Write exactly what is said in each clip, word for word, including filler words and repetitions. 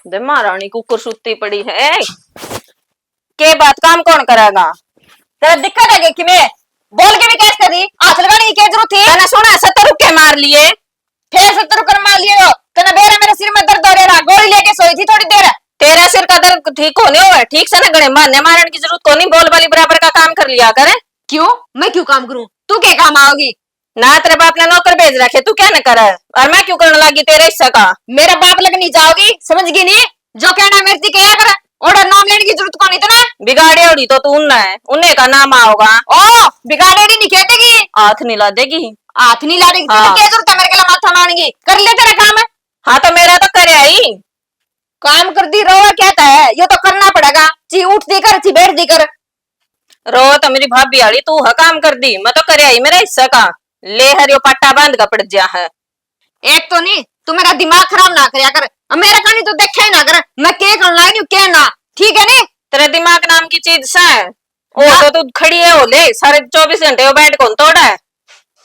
दे महारानी कुकुर सुत्ती पड़ी है। के बात, काम कौन करेगा? तेरा दिक्कत है कि मैं बोल के भी कैसे कर दी? हाथ लगाने की क्या जरूरत थी? तने सुना, सत्तर रुक्के मार लिए। फिर सत्तर रुक्के मार लिए हो। तने बेरा मेरे सिर में दर्द हो रहा, गोली लेके सोई थी थोड़ी देर। तेरा सिर का दर्द ठीक होने हो, ठीक से ना, घणे मारने मारन की जरूरत कोनी, बोल बाली बराबर का काम कर लिया कर। क्यों? मैं क्यों काम करूं? तू क्या काम आओगी? ना, तेरे बाप ने नौकर भेज रखे, तू क्या न करे? और मैं क्यों करने लगी तेरे हिस्से का? मेरा बाप लग नहीं जाओगी, समझ गई नहीं? जो कहना मेरे से कहा कर, और नाम लेने की जरूरत कोनी तने। बिगाड़े उड़ी तो तू उन्ना है, उन्हें का नाम आओगा। ओ, बिगाड़े नहीं कह देगी। हाथ नहीं ला देगी। हाथ नहीं ला देगी, हाँ। तो क्या जरूरत है मेरे के लिए माथा मारने की? कर ले तेरा काम। हाँ, तो मेरा तो करे आई। काम कर दी रहो, क्या है, यो तो करना पड़ेगा। ची उठ दी कर, ची बैठ दी कर। रो तो मेरी भाभी आली, तू है काम कर दी, मैं तो करे आई मेरा हिस्सा का। ले हर यो पाटा बांध का पड़ जा है। एक तो नहीं, तू मेरा दिमाग खराब ना करया कर। अब मेरा कानी तो देखा ही ना कर, मैं के करना है, के ना, ठीक है नी? तेरे दिमाग नाम की चीज से। ओ ना। तो तू खड़ी है, हो ले, सारे चौबीस घंटे वो बेड कौन तोड़ा है?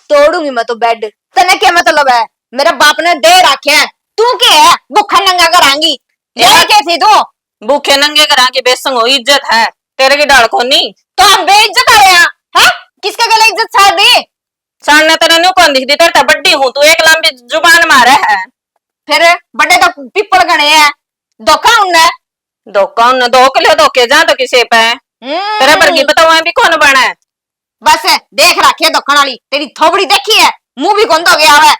तोड़ूंगी मैं तो बेड। तने क्या मतलब है? मेरे बाप ने दे रखे है, तू के है भूखा नंगा करांगी? ये यार, के थी तू? भूखे नंगे करा के बेसंग हो, इज्जत है, तेरे की ढाल कोनी। तो हम बेइज्जत आ रहे हैं, हैं? किसके गले इज्जत छाड़ दी? सामने तने न्यू कौन दिखदी, तेरे ते बड्डी हूँ, तू एक लंबी जुबान मारे है। फिर बड़े तो पिपल घने है, धोखा उनने। धोखा उनने, धोख ले धोखे जा तो किसे पे। हम्म। तेरे पर की पता हुआ भी कौन बना है? बस, देख रखे धोखण वाली, तेरी थोबड़ी देखी है, मुंह भी कौन धो गया है।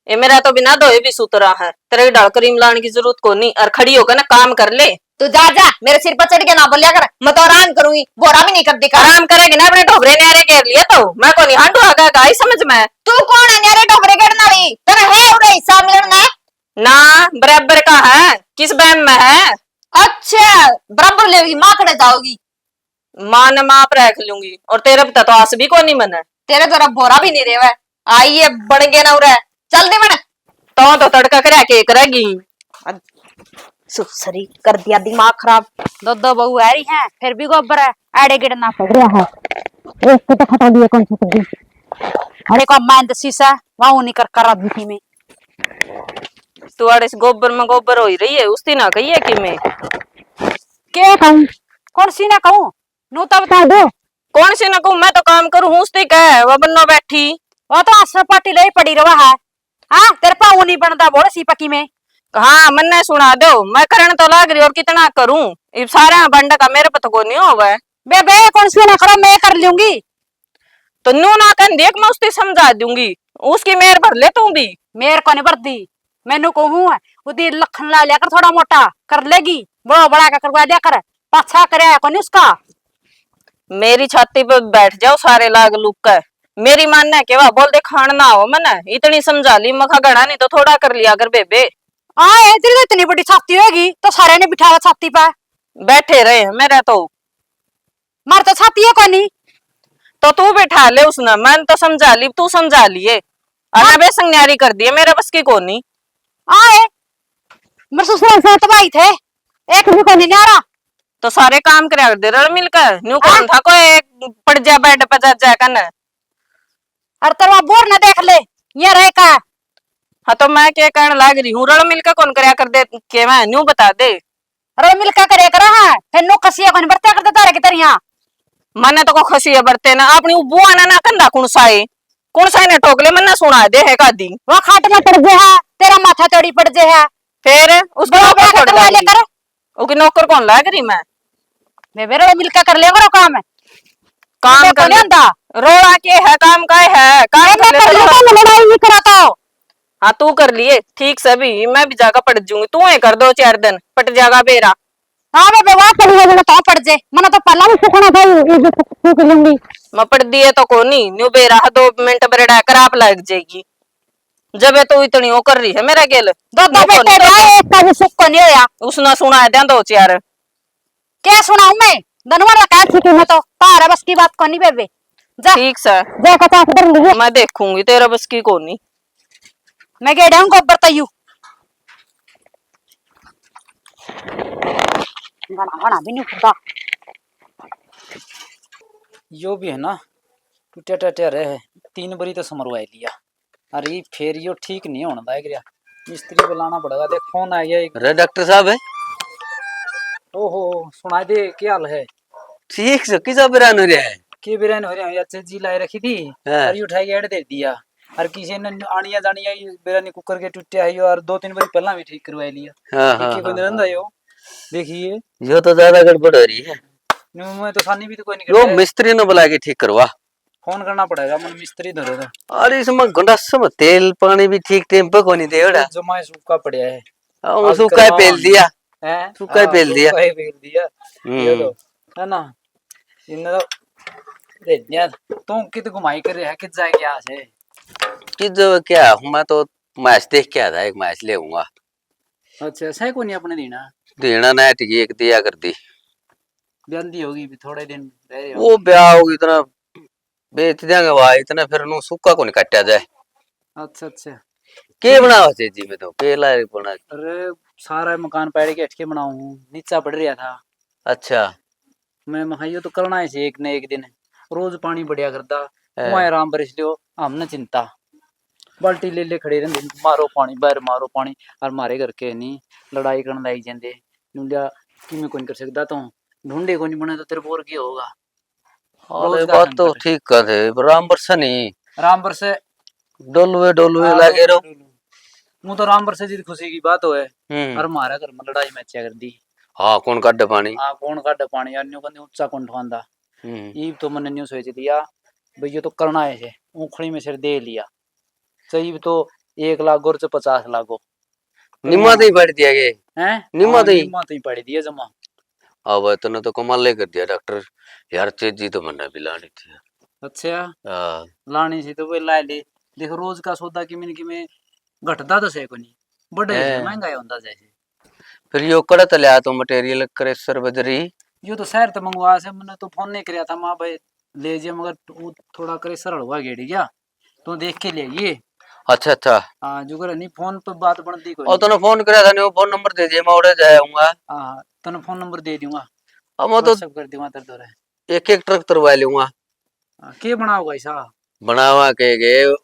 ये मेरा तो बिना धोए भी सुतरा है, तेरे ढाल क्रीम लाने की जरूरत कोनी, और खड़ी होकर ना काम कर ले। तू जा, जा, मेरे सिर पर चढ़ के ना बोलिया कर, मैं तो आराम करूंगी, बोरा भी नहीं कर दिखा। आराम करेगी ना, अपने ढोबरे न्यारे घेर लिए तो, मैं को नहीं हांडू आगा गाई समझ में। तू कौन है न्यारे ढोबरे घेरने वाली? तेरा है उरे हिस्सा मिलना? ना, बराबर का है, किस बहम में है? अच्छा, बराबर लेगी, माँ खड़े जाओगी। माँ ने माँ पर रख लूंगी, और तेरे पे तो आस भी कोनी मने। तेरे तो रब बोरा भी नहीं रेवे। आई ये बन गए ना उरे। चल दे मन। तो, तो तड़का करया के करेगी। सुसरी कर दिया दिमाग खराब। दो दो बहू आ रही हैं, फिर भी गोबर है, आड़े गिड़ ना पड़ रहा है। एक को तो खटा दिए कौन सी कर दी। अरे को मैं तो शीशा, वहाँ नहीं कर करा दी थी मैं। तू आड़े से गोबर में गोबर हो ही रही है, उसती ना कही है कि मैं। क्या कहूँ? कौन सी ना कहूँ? नू तो बता दो। कौन सी ना कहूँ, मैं तो काम करूँ हूँ, उसती कह, वो बन्नो बैठी। वो तो आसर पाटी ले पड़ी रहा है। हाँ, तेरे पाऊ नहीं बनता, बोल सी पकी में। हाँ, मन्ने सुना दो, मैं करण तो लाग रही और कितना करूँ, इब सारा बंड का मेरे पे तो को नहीं होवे। बे, बे, कौन सी ना करो, मैं कर लूंगी। तो न्यू ना कह देख, मैं उसकी समझा दूंगी, उसकी मेर भर ले तू भी। मेर को नहीं भरती, मैनू कहूँ उदी लखन ला लिया कर, थोड़ा मोटा कर लेगी, बड़ा बड़ा का करवा लिया कर, पाछा करया है कोनी उसका। मेरी छाती पे बैठ जाओ सारे लाग लुक के, मेरी मान ना केवा, बोल दे खान ना हो मने, इतनी समझा ली मखा घड़ा नहीं तो थोड़ा कर लिया कर बेबे। हाँ, ए, तेरी तो इतनी बड़ी छाती होगी तो सारे ने बिठावा छाती पे। बैठे रहे मेरा तो। मार तो छाती है कोनी। तो तू बैठा ले उसने, मैंने तो समझा ली, तू समझा लिए। और हाँ। ना बेसंग न्यारी कर दिए, मेरे बस की कोनी। आए, मेरे ससुर सात भाई थे, एक भी कोनी न्यारा। तो सारे काम करया कर दे रल मिलकर, न्यू कौन हाँ। था कोई एक पड़ जा बेड पे जा जा कन। और तेरा बोर ना देख ले, ये रह का। हाँ, तो मैं क्या कहने लाग रही हूँ, रल मिलकर कौन करया कर दे, के मैं न्यू बता दे। रल मिलकर करे करा है, फिर नो कसिया कौन बरत्या करते तारे की तरिया। मने तो को खसिया बरते ना, अपनी वो बुआ ना, ना कंधा कुण साए, कुण साए ने ठोक ले, मन्ने सुना दे है कादी। वो खाट में पड़ गया है, तेरा माथा तोड़ी पड़ जे है। फिर उसको बड़ा ऊपर बड़ा छोड़ कटवा ले दूंगी। कर। ओके नौकर कौन लाग रही मैं? मैं मेरा मिलकर कर लेगा ना काम। काम मैं कर ले। आंदा। रोड़ा के है, काम का है, काम मैं कर ले, कर ले, तो मैं लड़ाई नहीं करा तो। हाँ, तू कर लिए, ठीक से भी, मैं भी जाकर पड़ जूंगी। तू ही कर दो चार दिन, पट जागा बेरा। हाँ, मैं बेवार पड़ी हो जाना तो पड़ जे। मना तो पहला भी सुखना था, ये जो सुख लूंगी। मैं पड़ दिए तो कोनी, न्यू बेरा दो मिनट बरड़ा खराब लग जाएगी। जब ये तो इतनी वो कर रही है मेरा गेल। दो, दो न्यू बेटे कोनी। भाई, एक का भी सुख को नहीं होया। उसने सुना है दो चार। क्या सुनाऊं मैं? धनवर का कह चुकी मैं तो। तारा बस की बात कोनी बेबे। जा। ठीक से। जा पचास कर लिए। मैं देखूंगी, तेरा बस की कोनी। मैं गेड़ा हूँ गोबर तयू। गाना, गाना भी नहीं खुदा। यो भी है ना, टूटिया टाटिया रहे है। तीन बारी तो समरवा लिया। अरे, फेर यो ठीक नहीं होने लाग रहा। मिस्त्री बुलाना पड़ेगा। देख, फोन आ गया एक। अरे, डॉक्टर साहब है? ओहो, सुनाई दे, क्या हाल है? ठीक से, किसा बिरान हो रहा है? के बिरान हो रहा है? अच्छे जी लाई रखी थी, हाँ। और ये उठा के ऐड दे दिया। और किसी ने आनिया जानिया ये बिरानी कुकर के टूटे है, और दो तीन बार पहला भी ठीक करवा लिया। हाँ, हाँ, इक्की हाँ, बंद रहंदा हाँ। यो। देखिए। यो तो ज्यादा गड़बड़ हो रही है। न्यू मैं तो सानी भी तो कोई नहीं यो करता है। मिस्त्री ने बुला के ठीक करवा। फोन करना पड़ेगा, मन मिस्त्री धरो था। अरे, इसमें गंडासे में तेल पानी भी ठीक टाइम पे कोनी दे ओड़ा। जमाए सूखा पड़या है। हाँ, वो आज सूखा ही करवावा पेल नहीं। दिया। हैं? सूखा ही हाँ, पेल दिया। सूखा ही पेल दिया। हम्म। ये लो, है ना? इन्हें तो दे दिया। तू कित घुमाई कर रहा है, कित जाए क्या से? कित जो क्या, मैं तो मैच देख के आता, एक मैच ले आऊंगा। अच्छा, सही कोनी अपने देना। देना ना, ठीक एक दिया कर दी। ब्यांदी होगी, भी थोड़े दिन रह जाओ। वो ब्याह होगी, इतना बेच देंगे भाई, इतना फिर नू सूखा कोनी काटा जाए। अच्छा, अच्छा। के बनावा से जी में तो, के लाए बना? अरे, सारा मकान पैड़ के हटके बनाऊं हूँ, नीचा पड़ रहा था। अच्छा। मैं मखा, यो तो करना ही से एक न एक दिन, रोज पानी बढ़िया करदा, है। वहाँ आराम बरस लियो, हमने चिंता। बाल्टी ले ले खड़े रहंदे, मारो पानी, बाहर मारो पानी, और मारे घर के नहीं, लड़ाई करने लाग जाते, न्यू लिया कि मैं कोनी कर सकता, तो ढूंढे कोनी बने तो तेरे बोर की होगा। अरे, रोज का बात तो संकट। ठीक कह दे, राम बरसे नहीं। राम बरसे। डोलवे, डोलवे हाँ, लागे रो। डोलवे। वो तो राम बरसे जी खुशी की बात होए। हम्म। और मारा घर में लड़ाई मचा कर दी। हाँ, कौन काढ़े पानी? हाँ, कौन काढ़े पानी? यार, न्यू कहंदे ऊंचा कौन ठवांदा? हम्म। ईब तो मैंने न्यू सोच लिया, भाई, ये तो करना है, उखड़ी में सिर दे लिया। तो ईब तो एक लाख और से पचास लाख हो। निम्मा तो ही पड़ दिया ये। हैं? निम्मा हाँ, तो ही। निम्मा तो ही पड़ दिया जमा। अब तने तो कमाल ही कर दिया डॉक्टर। यार, चेजी तो मन्ने भी लानी थी। अच्छा। हाँ। लानी सी तो वे ला ले। देख, रोज का सौदा किमे न किमे घटदा तो सै कोनी, बढ़े से, हैं। महंगा ही होंदा जैसे। फिर यो कड़े तले आ तो मटेरियल, क्रेशर, बजरी? यो तो शहर ते मंगवा से, मैंने तो फोन नहीं करया था, माँ भाई ले जे, मगर वो थोड़ा क्रेशर हलवा गेड़ी गया। तू देख के ले आइए। अच्छा, अच्छा। हाँ, जुगर नहीं, फोन पे बात बनती कोई और नहीं। तने फोन करया था नहीं, वो फोन नंबर दे दिए, मैं उड़े जाए आऊंगा। हाँ, तने फोन नंबर दे दूंगा। अब मैं तो WhatsApp कर दूंगा तेरे द्वारा। एक एक ट्रक तरवा लूंगा। हाँ, के बनाओगा ऐसा? बनावा के गे,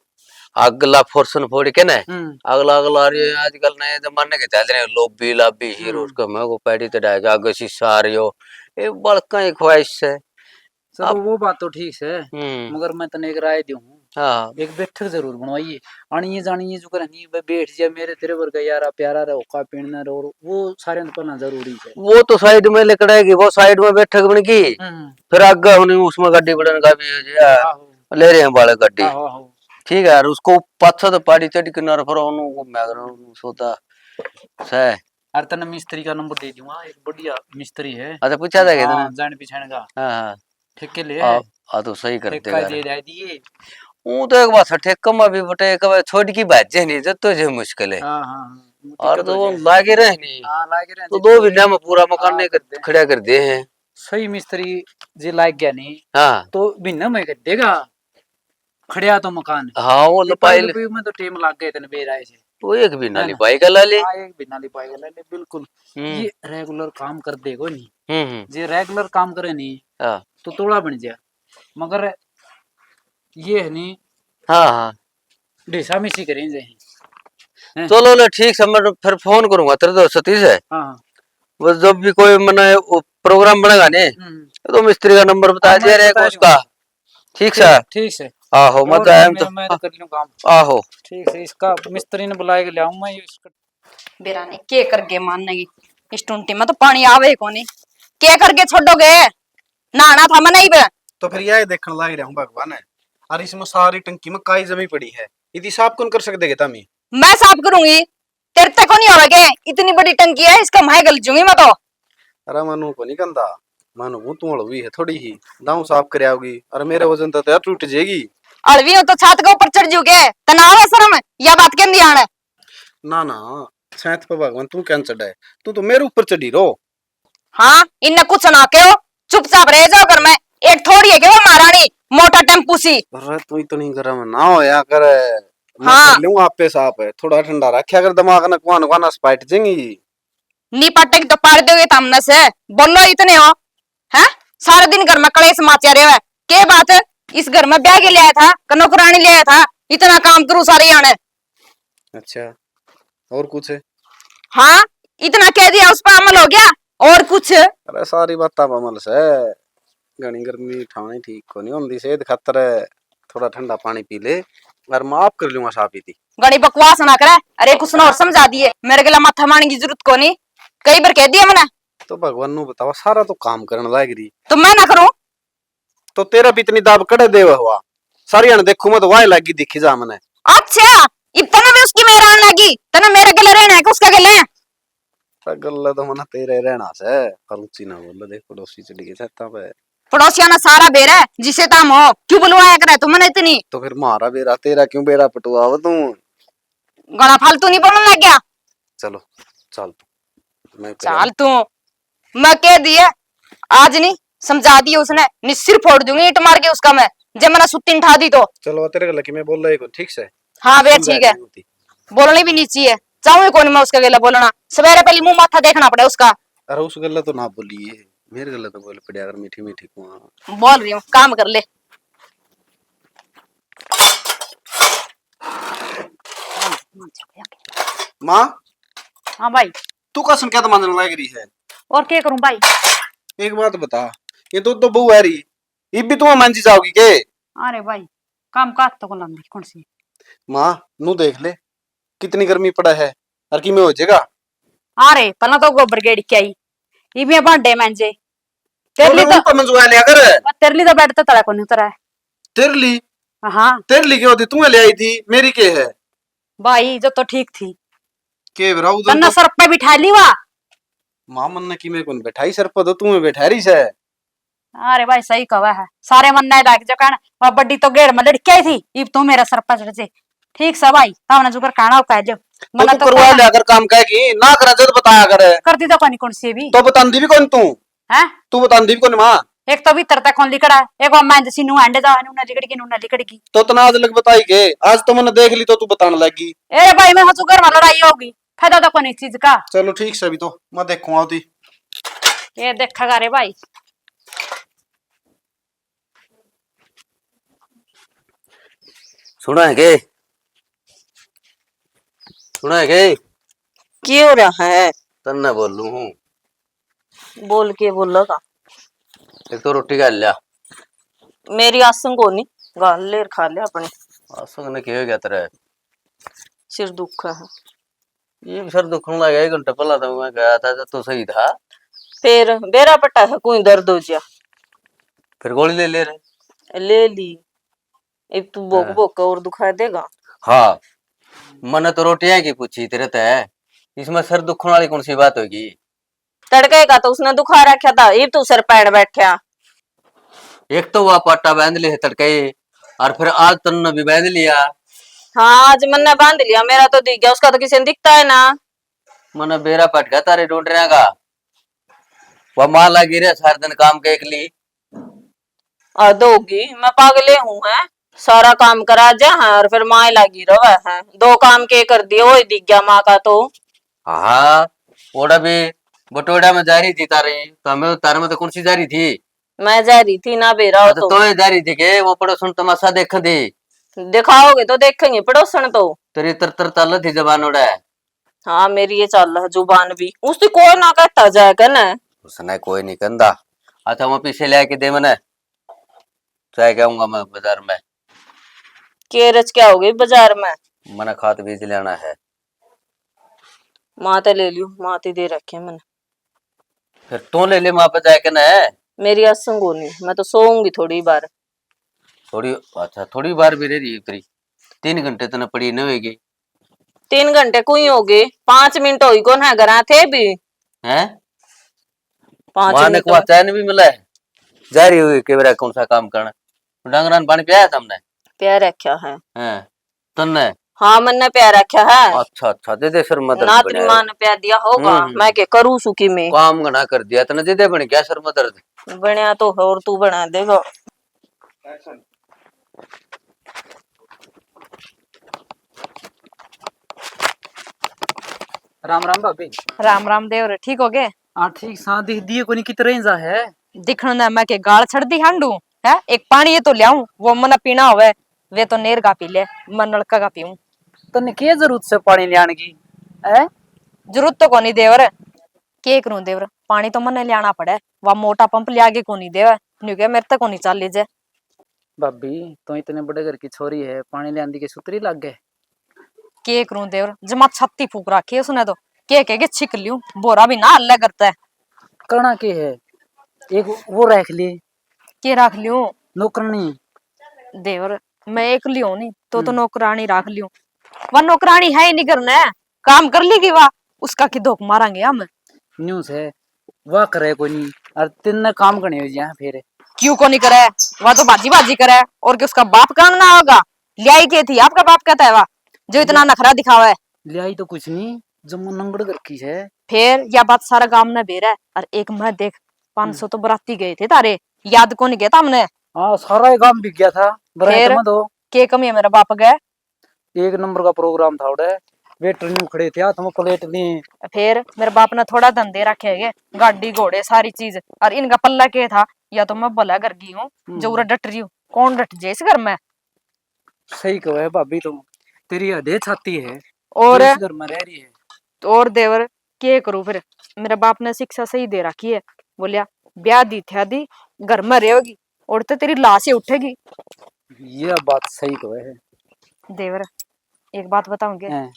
अगला फोर्सन फोड़ के ना, हम्म। अगला, अगला, अरे आजकल नए जमाने के चल रहे हैं, लोबी लाबी हीरो, हम्म। उसका मैं वो पैड़ी ते डाल के आगे शीशा आ रही हो, ये बड़का ही ख्वाहिश है। चलो, अब वो बात तो ठीक से, हम्म। मगर मैं तने एक राय दूं। हाँ। एक बैठक जरूर बनवाइए। आनिए जानिए जो करे नहीं, बै-, बैठ जा मेरे तेरे वर्गा यारा प्यारा रहो, खा पीना रहो, वो सारे तो पहला जरूरी है। वो तो साइड में लिकड़ेगी, वो साइड में बैठक बन गई। हम्म। फिर आगे होनी उसमें गाड़ी बढ़न का भी हो जाए। आहो। ले रहे हैं बालक गाड़ी। आहो, आहो। ठीक है यार, उसको पाछा तो पाड़ी चढ़ के ना फिर उन्होंने मैं करूँ सोता सै। अरे तने मिस्त्री का नंबर दे दूंगा, एक बढ़िया मिस्त्री है। अच्छा, पूछा था क्या हाँ, तने? जान पहचान का। हाँ, हाँ। ठेके ले। आ, आ तो सही कर ठेका देगा दे रे। दे दिए। वो तो एक बात है, ठेका में भी बटे एक बार छोड़ की बात जे नहीं, जब तो जे मुश्किल है। हाँ, हाँ, हाँ। वो और दिक्कत तो हो वो जाए। लागे रहे नहीं। हाँ, लागे रहे तो जी, दो तो महीने में पूरा मकान हाँ, ने कर दे। खड़ा कर दे हैं। सही मिस्त्री जे लाग गया नहीं, हाँ। तो महीने में कर देगा। खड़िया तो मकान। हाँ, वो लिपाई लिपाई ल- लिपाई में तो टेम लाग गए तने बेर आए से। वो एक भी ना है ना? लिपाई का ला ले। हाँ, एक भी ना लिपाई का ला ले, बिल्कुल। हम्म। ये रेगुलर काम कर देगो नहीं। हम्म, हम्म। जे रेगुलर काम करे नहीं, हाँ। तो तोड़ा बन जा। मगर ये है नहीं, हाँ, हाँ। ढीसा मिसी करें जे। हैं? चलो, ले, ठीक से, मैं फिर फोन करूंगा तेरे तो सतीश है। हाँ, हाँ। वो जब भी कोई मने वो प्रोग्राम बनेगा ने, हम्म। तो मिस्त्री का नंबर बता हाँ, दिया मैं रे बता उसका। दूंगा। ठीक से? ठीक, ठीक से। आहो, और मजा आया मैं, तो। मैं तो कर लूं काम। आहो। ठीक से, इसका मिस्त्री ने बुला के ले आऊं मैं, ये इसका बेरा ने के कर गए मानने की? इस टुंटी में तो पानी आवे ही कोनी। के कर गए छोड़ोगे? नहाना था मैंने इब। तो फिर यही देखण लाग रहा हूँ भगवान है। अरे इसमें सारी टंकी में काई जमी पड़ी है, इदी साफ कौन कर सकते के तामी? मैं साफ करूंगी, तेरे ते को नहीं होगा के? इतनी बड़ी टंकी है, इसका मैं गल जूंगी मैं तो। अरे मनु को नहीं कहंदा, मनु वो तू हलवी है थोड़ी ही, दाऊ साफ कर आओगी। अरे मेरे वजन तो यार टूट जाएगी। हलवी हो तो छात के ऊपर चढ़ जू के, तने आवे शर्म? या बात कहंदी आने? ना ना, छात पे भगवान तू क्या चढ़ा है, तू तो मेरे ऊपर चढ़ी रो। हाँ, इन्ने कुछ ना कहो, चुपचाप रह जाओ घर में। एक थोड़ी है के वो महारानी, मोटा टेम्पू सी। अरे तू इतनी गर्म ना होया कर, मैं हाँ। कर लूंगा आपे साफ है, थोड़ा ठंडा रखा कर दिमाग ने, कुआन कुआन स्पाइट जेंगी। नी पाटेंगे तो पाड़ दोगे तो हमने से, बोलो इतने हो, हैं? सारा दिन घर में कलेश माचा रहे है, के बात? इस घर में ब्याह के ले आया था, के नौकरानी ले आया था, इतना काम करूँ सारे आने। अच्छा, और कुछ? हाँ, इतना कह दिया, उस पर अमल हो गया। और कुछ? अरे, सारी बात तो अमल से। घणी गर्मी ठाणी ठीक कोनी होंदी, सेहत खातर थोड़ा ठंडा पानी पी ले, और माफ कर लूंगा साफ ही थी। घणी बकवास ना करे। अरे, कुछ ना और समझा दिए, मेरे गला माथा मारने की जरूरत कोनी, कई बार कह दिया मैंने। तो भगवान नु बतावा, सारा तो काम करने लाग रही। तो मैं ना करूं? तो तेरा भी इतनी दाब कड़े देवे हुआ, सारी हन देखू मैं तो वाह लागी दिखी जा मने। अच्छा, इब तने भी उसकी मेहर आने लगी, तने मेरे गले रहना है कि उसका गले? अरे गले तो मना तेरे रहना से, फलूची ना बोल, देख पड़ोसी चढ़ गई छत्ता पे। पड़ोसिया ना सारा बेरा है, जिसे ताम हो, क्यों बुलवाया करे तू मने इतनी? तो फिर मारा बेरा, तेरा क्यों बेरा पटवावे तू? घणा फालतू नहीं बोलने लग गया। चलो, चल तू। मैं कह चाल तू, मैं कह दिए, आज नहीं समझा दिए उसने, नहीं सिर फोड़ दूंगी ईंट मार के उसका मैं, जे मैंने सुत्ती उठा दी तो। चलो, तेरे गला की मैं बोल रही हूँ, ठीक से? हाँ, वे समझा ठीक है। दूंगी। बोलनी भी नहीं चाहिए, चाहूँ ही कौन मैं उसके गेला बोलना। सवेरे पहले मुंह माथा देखना पड़े उसका। अरे, उस गला तो ना बोलिए, मेरे गला तो बोल पड़े अगर मीठी मीठी कुआ। बोल रही हूँ, काम कर ले। माँ, हाँ भाई। तू का सुन क्या तो मांजने लग रही है? और क्या करूं भाई? एक बात बता, ये तो, तो बहू आ रही, ये भी तू मांजी जाओगी के? अरे भाई, काम काज तो को लांदी कौन सी? माँ, नू देख ले, कितनी गर्मी पड़ा है, और की में हो जाएगा? अरे, पहला तो गोबर गेड़ के आई, इब ये भांडे मांजे। तेरे तो लिए तो उनको मंजवा लिया कर। तेरे लिए तो बेड तो तला को नहीं उतरा है। तेरे लिए? हाँ। तेरे लिए क्या होती, तू ले आई थी, मेरी के है? भाई, जो तो ठीक थी। के बराऊ तन्ने तो सर पे बिठा ली वा। माँ, मन ने की मैं कौन बैठाई सर पे, तो तू में बैठा रही से। अरे भाई, सही कहा है, सारे मन ने लाग जो कहना, वह बड्डी तो गेड़ में लड़की आई थी, इब तू मेरा सर पे चढ़ जे। ठीक सा भाई, तावना जुकर कहना हो कह जो। तो मन तू तो करवा कहा लिया कर काम, कह की ना करा जद बताया कर। करती तो कोनी कौन सी भी। तो बतांदी भी कौन तू? हैं? तू बतांदी भी कौन माँ? एक तो भीतर तक कौन लिकड़ा, एक वो मैं जैसी नू अंडे जावा, नू ना लिकड़ गई, नू ना लिकड़ गई। तो तना आज लग बताई के, आज तो मैंने देख ली तो तू बताने लग गई। ए भाई, मैं हजू घर में लड़ाई होगी, फायदा तो कोनी इस चीज का। चलो ठीक से, अभी तो मैं देखूंगा होती। ये देखेगा रे भाई। सुना है के? सुना है के? की हो रहा है? तन्ने बोलू हूँ। बोल के बोलेगा? एक तो रोटी खा लिया। मेरी आसंग को नहीं, गाल लेर खा लिया अपने। आसंग ने के हो गया तेरे? सिर दुख है। ये भी सर दुखने लगा, एक घंटा पहला तो मैं गया था जब तो सही था। फिर बेरा पट्टा है, कोई दर्द हो गया। फिर गोली ले ले रहे। ले ली। एक तू भोक हाँ। भोक के और दुखा देगा। हाँ, मैंने तो रोटियां की पूछी तेरे ते, इसमें सर दुखने वाली कौन सी बात होगी? तड़के का तो उसने दुखा रखा था, इब तू सिर पैण बैठा। एक तो वह पाटा बांध ले तड़के, और फिर आज तन्ने भी बांध लिया। हाँ, आज मन्ने बांध लिया, मेरा तो दिख गया, उसका तो किसी ने दिखता है ना। मने बेरा पट गया तारे ढूंढ रहा का। वह माँ लगी रहे सारे दिन काम के एकली। हद होगी, मैं पागले हूँ है, सारा काम करा जा है और फिर माँ ही लागी रहे है। दो काम के कर दिए, वही दिख गया माँ का तो। हाँ, ओड़ा भी बटोड़ा में जा रही थी तारे, तो हमें तारे में तो कौन सी जा रही थी? मैं जा रही थी ना बेरा हो अच्छा, तो। तो ये जा रही थी के वो पड़ोसन तमाशा देखन थी? दिखाओगे तो देखेंगे पड़ोसन तो। तेरी तर तर चाल थी जबान ओड़ा। हाँ, मेरी ये चाल है जुबान भी। उससे कोई ना कहता जाए कने। उसने कोई नहीं कहंदा। अच्छा, वो पीछे ले आके दे मने। चाहे कहूंगा मैं बाजार में। के रच क्या हो गई बाजार में? मने खाद बीज लेना है। माँ ते ले लियो, माँ ते दे रखे मैंने। फिर तू ले ले माँ पे जाए कने। मेरी आसंग होनी, मैं तो सोऊंगी थोड़ी बार। थोड़ी, अच्छा, थोड़ी बार भी रह रही है तेरी। तीन घंटे तने पड़ी न होगी। तीन घंटे कोई हो गए, पाँच मिनट होई कौन है, घरा थे भी। हैं? पाँच माँ ने मिनट को में। चैन भी मिला है। जा रही हुई के बेरा कौन सा काम करना? डांगरा ने पानी पियाया तुमने? प्या रखा है। हैं। तन्ने? हाँ, मन्ने प्या रखा है। अच्छा, अच्छा, दे दे सर मदद ना, तेरी माँ ने प्या दिया होगा, हम्म, हम्म। मैं के करूँ सु की मैं। काम घना कर दिया तने, दे दे बन गया सर मदद। बनया तो है, और तू बना देगा। राम राम भाभी। राम राम देवर, ठीक हो गए? हाँ ठीक सा, दिख दिए कोनी कित रह जा है। दिखण ने मैं के गाल छड़ दी हांडू है, एक पानी ये तो ल्याऊं, वो मना पीना होवे, वे तो नेर का पी ले, मैं नलका का पीऊं। तन्ने के जरूरत से पानी ल्याण की है? जरूरत तो कोनी देवर, के करूं देवर, पानी तो मन्ने ल्याणा पड़े। वा मोटा पंप लिया के कोनी देवे, न्यू के मेरे तक कोनी चाल लीजे। भाभी, तू इतने बड़े घर की छोरी है, पानी ल्याण दी के सुतरी लाग गए? के करूं देवर, जमा छाती फूक रखी है उसने तो। के कह के छिक लियूं, बोरा भी ना हल्ला करता है। करना के है, एक वो रख ले। के रख लियूं? नौकरानी। देवर, मैं एकली हूं नी, तो तो हम्म। नौकरानी रख लियूं। वा नौकरानी है ही नहीं करने, काम कर ली की वा, उसका की धोक मारांगे हम। न्यू से, वा करे कोनी, और तिन्ने काम करने हो जाए फिर। क्यों कोनी करे? वा तो भाजी भाजी करे, और के उसका बाप काम ना होगा? ल्याई के थी, आपका बाप कहता है वा, जो इतना ल्या- नखरा दिखावा है। ल्याई तो कुछ नहीं, जम्मू नंगड़ घर की है। फिर या बात सारा गांव ने बेरा है। और एक मैं देख, पाँच सौ तो बराती गए थे तारे, याद कोनी गया था हमने? हाँ, सारा ही गांव बिक गया था बरात फिर में तो। के कमी है मेरे बाप के? एक नंबर का प्रोग्राम था उड़े, वेटर न्यू खड़े थे, हाथ में प्लेट ली। फिर मेरे बाप ने थोड़ा धन दे रखे है, गाड़ी घोड़े सारी चीज, और इनका पल्ला के था? या तो मैं भला कर गई हूँ, जो हम्म। उरे डट रही हूँ। कौन डट जाए इस घर में? सही कहो है भाभी, तुम, तेरी हदे छाती है, और जो इस घर में रह रही है। तो और देवर, के करूँ फिर? मेरे बाप ने शिक्षा सही दे रखी है, बोलिया, ब्याह दी थ्या दी, घर में रहोगी, और तो तेरी लाश ही उठेगी। ये बात सही कहे है। देवर, एक बात बताऊंगे, हैं।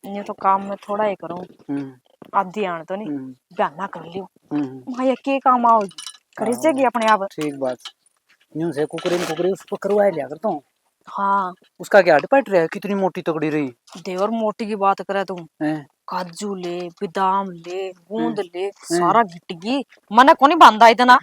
न्यू तो काम में थोड़ा ही करूँ, हम्म। आधी आन तो नहीं, हम्म। बहाना कर लियो। हम्म। माया के काम आओगी, करे हाँ, जाएगी अपने आप। ठीक बात। न्यू से कुकरी न कुकरी उस पर करवा लिया कर तू। हाँ। उसका क्या डिपार्ट रहा है, कितनी मोटी तगड़ी रही? देवर, मोटी की बात करे तू। हैं? काजू ले, बादाम ले, गूंद हम्म। ले, हम्म। सारा गिट गई। मने कोनी बांधा इतना।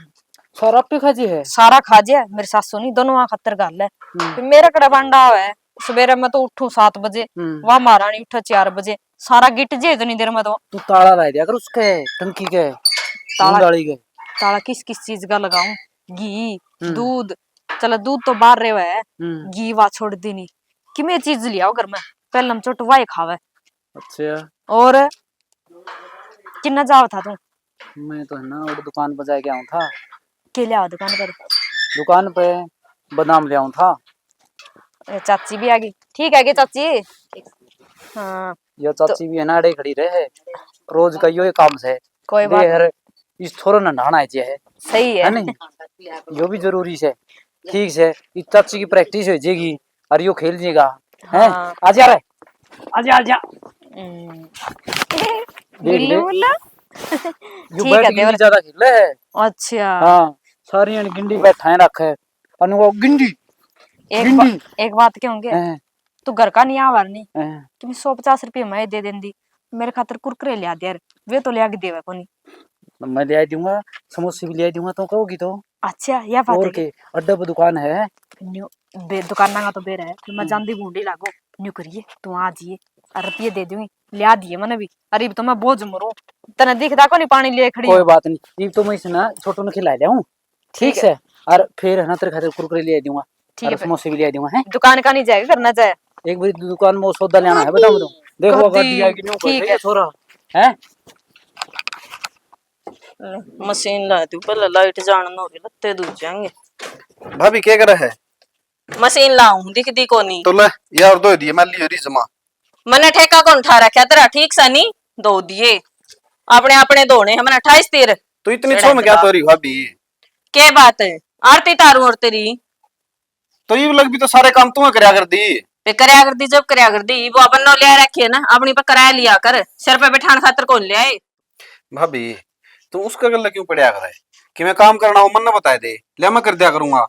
सारा पे खा जे है? सारा खा जे। मेरी सासू नहीं, दोनों आ खतर घाल है। हम्म। फिर मेरे कड़ा बांडा है। सवेरे मैं तो उठूं सात बजे, हम्म। वह महारानी उठे चार बजे, सारा गिट जे इतनी देर में तो। तू ताला ला दिया कर उसके, टंकी के, ताला, गूंद वाली के। ताला किस किस चीज का लगाऊं? घी, हम्म। दूध, चलो दूध तो बाहर रहे है, हम्म। घी वा छोड़ दी नहीं। किमे चीज लियाओ घर में, पहले हम चोट वाए खावे। अच्छा। और किन्ना जाव था तू? मैं तो है ना, और दुकान पर जाके आऊँ था। के ले आवा दुकान पर? दुकान पे बादाम ले आऊँ था। ए, चाची भी आ गई। ठीक है के चाची? हाँ। ये तो चाची भी है ना, अड़े खड़ी रहे, रोज का यो ही काम से। कोई बात देख, इस छोरो ने नहाना है जे है। सही है। है नहीं? यो भी जरूरी से। ठीक से, इस चाची की प्रैक्टिस हो जाएगी और यो खेल जाएगा। हैं? हाँ। आ जा रे। आ जा, आ जा। हम्म। देख ले। बोलो। यो ठीक बैठ है, के देवर। ज्यादा खेले है। अच्छा। हाँ, सारी अनगिंडी बैठा है रखे। अनु वो गिंडी। एक गिंडी। बा-, एक बात कहूंगे। हैं। तू घर का नहीं आवा नहीं। हैं। तुम सौ पचास रुपये मैं दे देंदी, मेरे खातर कुरकुरे लिया दे यार, वे तो लिया के देवे कोनी। मैं ले दूंगा, समोसे भी ले दूंगा, तो कहोगी तो। अच्छा, या बात और है के, अड्डे पे दुकान है। न्यू बे-, दुकान ना तो बेरा है, फिर मैं हम्म। जांदी भूंडी लागो, न्यू करिए, तू आ जाइए, और रुपये दे दूंगी, लिया दिए मैंने भी। अरे, तो मैं बोझ मरूं, तने दिखदा कोनी पानी लिए खड़ी कोई हूँ। बात नहीं, इब तो मैं इसे ना छोटू ने खिला लिया हूँ। ठीक ठीक है। से, और फिर है ना, तेरे खातिर कुरकुरे ले दूंगा, ठीक और है, फिर समोसे भी ले दूंगा, हैं? दुकान का नहीं जाएगा, करना जाए। एक बार दुकान में सौदा लेना है, बता दो। देखो, कदी, गाड़ी आएगी, न्यू ठीक है। छोरा, हैं? ले, मशीन ला तू, पहले लाइट जान न हो रही, लत्ते दूज जाएंगे। भाभी, क्या करे है? मशीन लाऊं, दिखदी कोनी। तो ले, यार, दो दिए, मैं लियो री जमा। मने ठेका कौन ठा रखा तेरा, ठीक सा नहीं? दो दिए। अपने, अपने धोने हैं, मने अट्ठाईस तीर। तो इतनी छो में क्या तो रही भाभी? के बात है? आरती तारू और तेरी। तो ये लग भी तो सारे काम तू करया कर दी। पे करया कर दी, जब करया कर दी, वो अपन नो लिया रखे है ना, अपनी पे कराया लिया कर, सिर पे बिठान खातर कौन ले आए? भाभी, तू उसका गल्ला क्यों पड़या करे? कि मैं काम करना हो, मन ना बताए दे, ले मैं कर दिया करूंगा।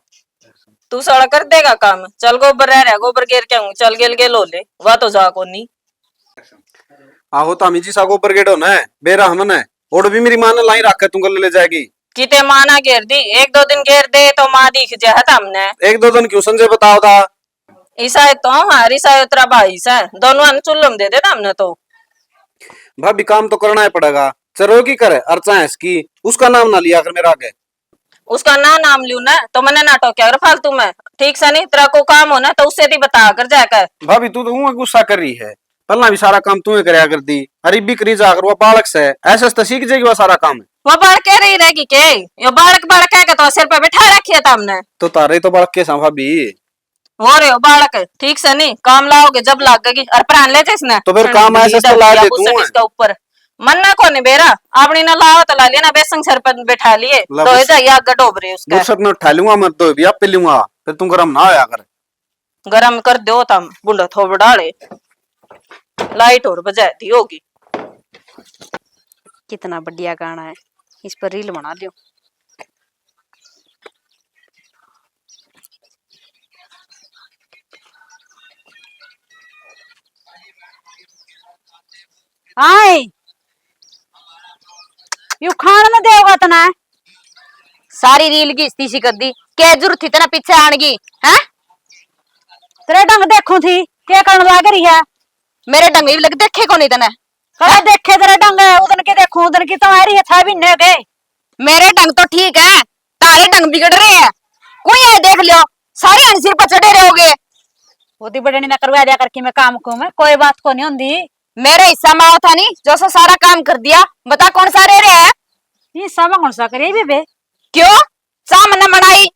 तू साला कर देगा काम? चल गोबर रह रहा, गोबर गेर के आऊं, चल गेल गेल हो ले, वह तो जा कोनी। आहो, तामी जी सा गोबर गेडो न, बेरा हमने, और भी मेरी माँ ने लाई रख के तू गल ले जाएगी। किते माँ ना घेर दी, एक दो दिन घेर दे तो माँ दिख जाए हमने। एक दो दिन क्यों संजय बताओ था? ईसा तो हमारी सा तेरा भाई सा, दोनों हम चुल्लम दे देता हमने तो। भाभी, काम तो करना ही पड़ेगा, चलो की करे, और चाहे इसकी, उसका नाम ना लिया कर मेरा आगे। उसका ना नाम लियो ना, तो मने ना टोक्या कर फालतू में, ठीक से नहीं, तेरा को काम हो ना, तो उससे भी बता कर जाकर। भाभी, तू तो ऊं गुस्सा कर रही है, पहला भी सारा काम तू ही करया कर दी। अरे भी करी जाकर, वो बालक से, ऐसे तो सीख जाएगी वो सारा काम। वो बालक कह रही रहेगी के? यो बालक, बालक है के तो सिर पे बिठा रखी है हमने। तो तारे तो बालक के सा भाभी। वो रे हो बालक, ठीक से नहीं, काम लाओगे जब लागेगी, और प्राण ले जा इसने। तो फिर प्राण काम ले ऐसे जा, तो ला या दे बुसट दूं। इसका ऊपर। मन्ना कोनी बेरा, अपनी ना लावा तो ला लिया ना, बेसन सर पर बैठा लिए, ला दोए बस। जाइए आगे डोब रहे उसका। गुस्सा में उठा लूंगा मैं, दोए भी आप पे लूंगा, फिर तू गरम ना होया कर। गरम कर दो तम, बुंडा थोबड़ा ले। लाइट और बजा दी होगी। कितना बढ़िया गाना है, इस पर रील बना लियो। आए, यू खान न देगा तना। सारी रील की इस्ती सी कर दी। के जरूरत थी तना पीछे आन की, हैं? तेरे ढंग देखूं थी, के करण लाग रही है? मेरे ढंग ही लग देखे कोनी तने। कड़ा देखे तेरे ढंग, उदन के देखूं, उदन की तो आ रही है, छह महीने हो गए। मेरे ढंग तो ठीक है, तारे ढंग बिगड़ रहे हैं। कोई है देख लियो, सारे हन सिर पर चढ़े रहोगे। वो दी बड़े ना करवा दिया करके मैं काम को मैं, कोई बात को नहीं होंदी। मेरे हिस्सा में आओ था नहीं, जो सो सारा काम कर दिया, बता कौन सा रह रहा है? ये हिस्सा में कौन सा करे बेबे? क्यों? चाह मने बनाई,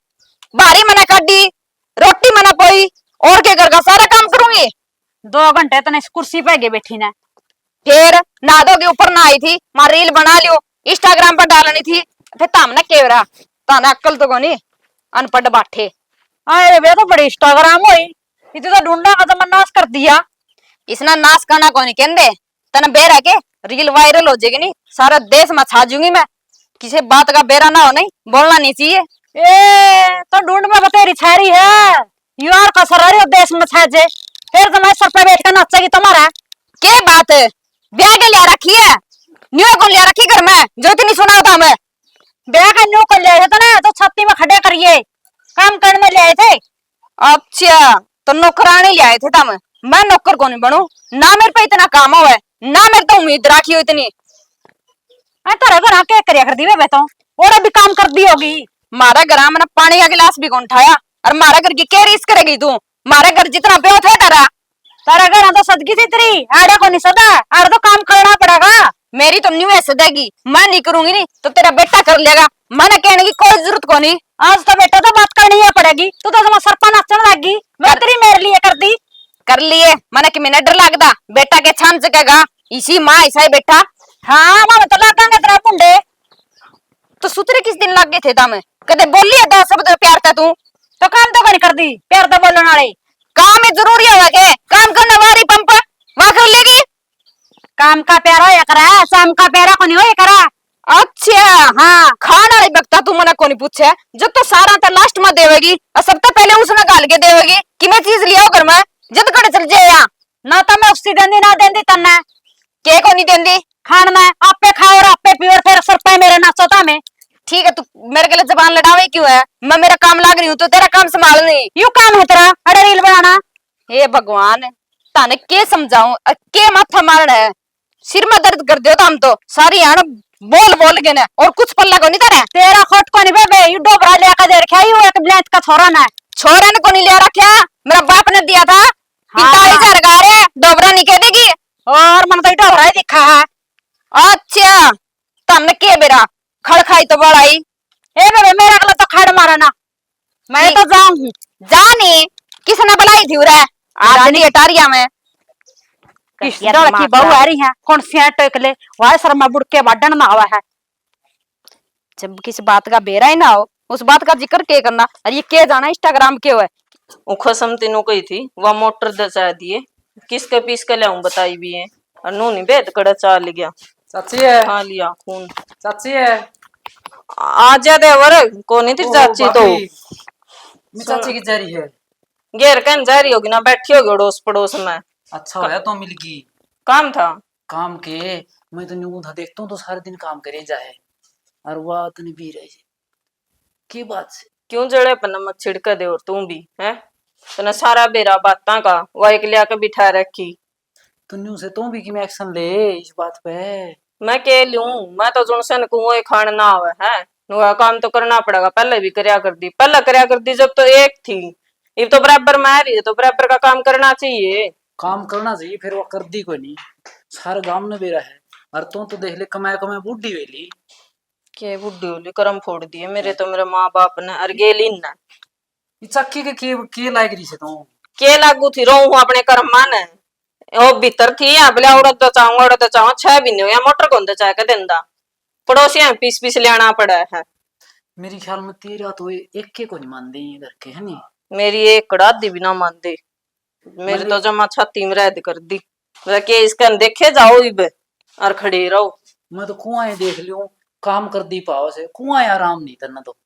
भारी मने काढ़ी, रोटी मने पोई, और के घर का सारा काम करूंगी। दो घंटे तने इस कुर्सी पे गए बैठी ने। फिर नहा धो के ऊपर ना आई थी, मां रील बना लियो, Instagram पर डालनी थी, फिर तामने केवरा, ताने अक्ल तो कोनी, अनपढ़ बाठे। अरे वे तो बड़ी Instagram होई, इतने तो ढूंढा का तो मन नाश कर दिया। इसने नाश करना कोनी कहंदे, तने बेरा के रील वायरल हो जाएगी नी, सारा देश में छा जूंगी मैं। किसी बात का बेरा ना हो, नहीं बोलना नहीं चाहिए। ए, तो ढूंढ में बतेरी छा रही है, यू आर का सरारी देश में छा जे, फिर तो मैं सर पे बैठ के नाचेगी तुम्हारा। के बात है? ब्याह के लिया रखी है, न्यू को लिया रखी घर में, जो इतनी सुनाओ था मैं। ब्याह का न्यू कर लिया है तो ना, तो छाती में खड़े करिए, काम करने में ले आए थे। अच्छा, तो नौकरानी ले आए थे तम? मैं नौकर कोनी बनू, ना मेरे पे इतना काम होवे, ना मेरे तो उम्मीद राखी हो इतनी। आ, तेरे घर आके करिया कर दी बेबे तो, और भी काम कर दी होगी। मारे घर मैंने पानी का गिलास भी कौन उठाया, और मारे घर की के रीस करेगी तू? मारे घर जितना प्यो थे तेरा। तारा घर तो सदगी थी तेरी, आड़े को नहीं सदा, आड़े तो काम करना पड़ेगा। मेरी तो न्यू है सदेगी, मैं नहीं करूंगी नहीं तो तेरा बेटा कर लेगा। मैंने कहने की कोई जरूरत को नहीं। आज तो बेटा तो बात करनी ही पड़ेगी, तू तो जमा सरपा नाचने लग गई। मैं कर- तेरी मेरे लिए कर दी। कर लिए, मैंने कि मैंने डर लगदा, बेटा के छाम चकेगा, इसी माँ ऐसा ही बेटा। हाँ, मैं तो लागांगे तेरा पुंडे। तो सुतरे किस दिन लग गए थे दामे? कदे बोली है दो शब्द प्यार का तू? तो काम तो नहीं कर दी, प्यार तो बोलने वाले। काम ही जरूरी है के? काम करने वाली पंप वहां कर लेगी। काम का प्यारा होया करा, शाम का प्यारा कोनी होया करा। अच्छा, हाँ। खान वाली वक्ता तू मना कोनी पूछे, जो तो सारा तो लास्ट में देवेगी और सबसे पहले उसने घाल के देवेगी कि मैं चीज लिया घर में, जद कड़े चल जाए या। ना तो मैं उसी देंदी, ना देंदी तन्ने। के कोनी देंदी? खान में आपे खाओ और आपे पियो और फिर सर पे मेरे नाचो तामे। ठीक है, तू मेरे के लिए जबान लड़ावे क्यों है? मैं मेरा काम लाग रही हूँ, तो तेरा काम संभाल नहीं। यू काम है तेरा, अड़े रील बनाना। हे भगवान, ताने के समझाऊं, अ, के माथा मारण है? सिर में दर्द कर दियो तो हम तो सारी हाण बोल बोल के ने, और कुछ पल्ला को नहीं तेरे। तेरा खोट को नहीं बेबे, यू डोबरा लिया का दे रखा, यू एक ब्लांच का छोरा ना। छोरा ने को नहीं लिया रखा, मेरा बाप ने दिया था। हाँ। पिंतालीस हजार का रे, डोबरा नहीं कह देगी। और मन तो ये डोबरा ही दिखा है। अच्छा, तमने के बेरा खड़ खाई तो बड़ाई। ए बेबे, मेरा अगला तो खड़ मारा ना, मैं ठीक। तो जाऊं हूँ। जा नहीं, किसने बुलाई थी उरे? आज रानी। नहीं अटारिया में। किस कर दिया दल की दिमाग बहू खराब। आ रही है, कौन सी है टोक ले, वाह शर्मा बुड़के बाडन ना आवा है। जब किसी बात का बेरा ही ना हो, उस बात का जिक्र के करना? और ये के जाना Instagram के हो है? उ खसम तीनों कही थी, वह मोटर दचा दिए, किसके पीस के ल्याऊं बताई भी है। और नू नहीं बेद कड़ा चाल गया। चाची है। खा लिया खून। चाची है। आ जा देवर, कोनी तेरी ओ, चाची तो। भाभी, मैं सुन। चाची की जा रही है। घेर कन जा रही होगी ना, बैठी होगी अड़ोस पड़ोस में। अच्छा होया तो मिल गई। काम था। काम के, मैं तो न्यू था, देखता हूँ तो सारे दिन काम करे जाए। और वह तने भी रही। की बात से? क्यों जड़े पर नमक छिड़के दे और तू भी, हैं? तने सारा बेरा बातां का, वह एक लिया के बिठा रखी। तो न्यू से तू भी किमें action ले इस बात पे। मैं के लूं, मैं तो जुण से न कहूं, ये खान ना आवे है। नुआ काम तो करना पड़ेगा, पहले भी करया कर दी, पहले करया कर दी जब तो एक थी, इब तो बराबर में आ रही है, तो बराबर का काम करना चाहिए। काम करना चाहिए, फिर वो कर दी कोई नहीं। सारे गांव ने बेरा है, और तू तो देख ले, कमाए कमाए बूढ़ी वेली। के बूढ़ी होली, करम फोड़ दिए मेरे तो, मेरे माँ बाप ने, अर गेली ने। ये चाकी के के, के लाग रही से तू? के लागू थी, रहूं हूँ अपने करम माने। ओ भीतर थी, यहाँ बोले, "उड़द तो चाहूंगा, उड़द तो चाहूंगा।" छह महीने हुए, मोटर कौन तो चाह के देंदा। पड़ोसियां पीस पीस लेना पड़ा है। मेरे ख्याल में तेरा तो एक के को नहीं मानते ये घर के, है नी? मेरी एक कड़ा आधी भी ना मानते। मेरी तो जमा छाती में रह कर दी। बोला, "के इसका देखे जाओ इब और खड़े रहो।" मैं तो कुआं ही देख लियो, काम कर दी पाओ से, कुआं ही आराम नहीं करना तो।